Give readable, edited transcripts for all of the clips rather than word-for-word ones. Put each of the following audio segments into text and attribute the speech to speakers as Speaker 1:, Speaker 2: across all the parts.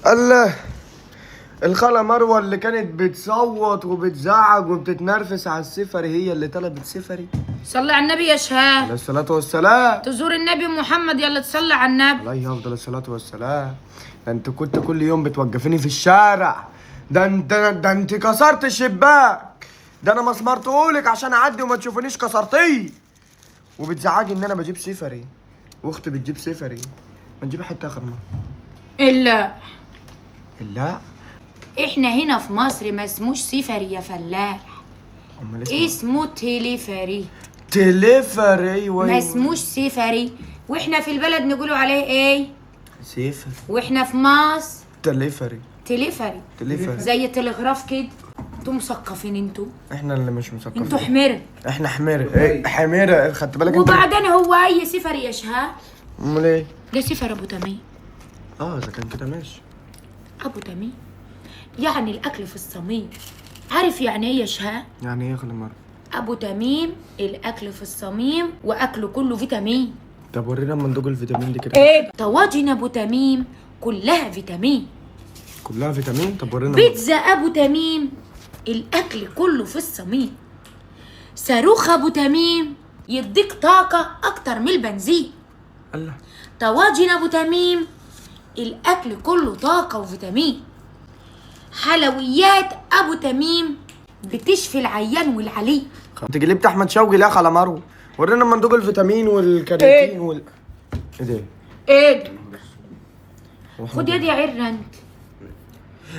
Speaker 1: الله، الخالة مروة اللي كانت بتصوت وبتزعق وبتتنرفز على السفري هي اللي طلبت سفري.
Speaker 2: صلي على النبي يا شهاب.
Speaker 1: عليه الصلاة والسلام.
Speaker 2: تزور النبي محمد يلا تصلي على النبي.
Speaker 1: عليه افضل الصلاة والسلام. ده انت كنت كل يوم بتوقفيني في الشارع، ده انت كسرت الشباك، ده انا مسمرتهولك عشان اعدي وما تشوفونيش كسرتيه، وبتزعجي ان انا بجيب سفري واختي بتجيب سفري. ما نجيب حتة اخر مرة.
Speaker 2: الا
Speaker 1: لا،
Speaker 2: احنا هنا في مصر ما اسموش سفري يا فلاح،
Speaker 1: امال اسمه
Speaker 2: اسمه تليفري.
Speaker 1: تليفري. ايوه
Speaker 2: ما اسموش سفري، واحنا في البلد نقولوا عليه ايه؟
Speaker 1: سفري.
Speaker 2: واحنا في مصر
Speaker 1: تليفري.
Speaker 2: تليفري.
Speaker 1: تليفري
Speaker 2: زي التلغراف كده. انتوا مثقفين، انتوا
Speaker 1: احنا اللي مش مثقفين،
Speaker 2: انتوا حميرة.
Speaker 1: احنا حميرة. ايه حميرة؟ خدت بالك انت؟
Speaker 2: وبعدين هو اي سفري يا شهاب؟
Speaker 1: امال ايه؟
Speaker 2: ده سفر ابو تميم.
Speaker 1: اذا كان كده ماشي.
Speaker 2: ابو تميم يعني الاكل في الصميم. عارف يعني ايه يا شهاب؟
Speaker 1: يعني ايه يا خالة مروة؟
Speaker 2: ابو تميم الاكل في الصميم واكله كله فيتامين.
Speaker 1: طب ورينا اما ندوق الفيتامين دي كده.
Speaker 2: ايه؟ طواجن ابو تميم كلها فيتامين.
Speaker 1: كلها فيتامين؟ طب ورينا.
Speaker 2: بيتزا ابو تميم الاكل كله في الصميم. صاروخ ابو تميم يديك طاقة اكتر من البنزين.
Speaker 1: الله.
Speaker 2: طواجن ابو تميم الاكل كله طاقة وفيتامين. حلويات ابو تميم بتشفي العيان والعلي.
Speaker 1: انت جلبت احمد شوقي ليه يا خالة مروة؟ ورينا اما ندوق الفيتامين والكرياتين وال ايه ده؟
Speaker 2: ايه ده؟ خد يدي يا عره انت.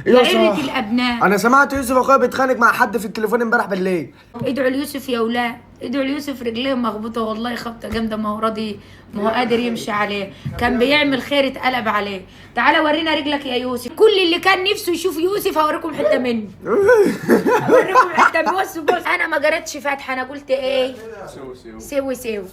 Speaker 1: يا
Speaker 2: يا عره
Speaker 1: صاح.
Speaker 2: الابناء.
Speaker 1: انا سمعت يوسف اخويا بيتخانق مع حد في التليفون امبارح بالليل.
Speaker 2: ادعوا ليوسف يا ولاد، ادعوا ليوسف، رجليه مخبوطه والله، خبطه جامدة، ما هو راضي، ما هو قادر يمشي عليه، كان بيعمل خير اتقلب عليه. تعالى ورينا رجلك يا يوسف. كل اللي كان نفسه يشوف يوسف هوريكم حتة منه. هوريكم حتة. بص بص، انا ما جرتش فاتحة، انا قلت ايه؟
Speaker 3: سوي سوي
Speaker 2: سوي سوي.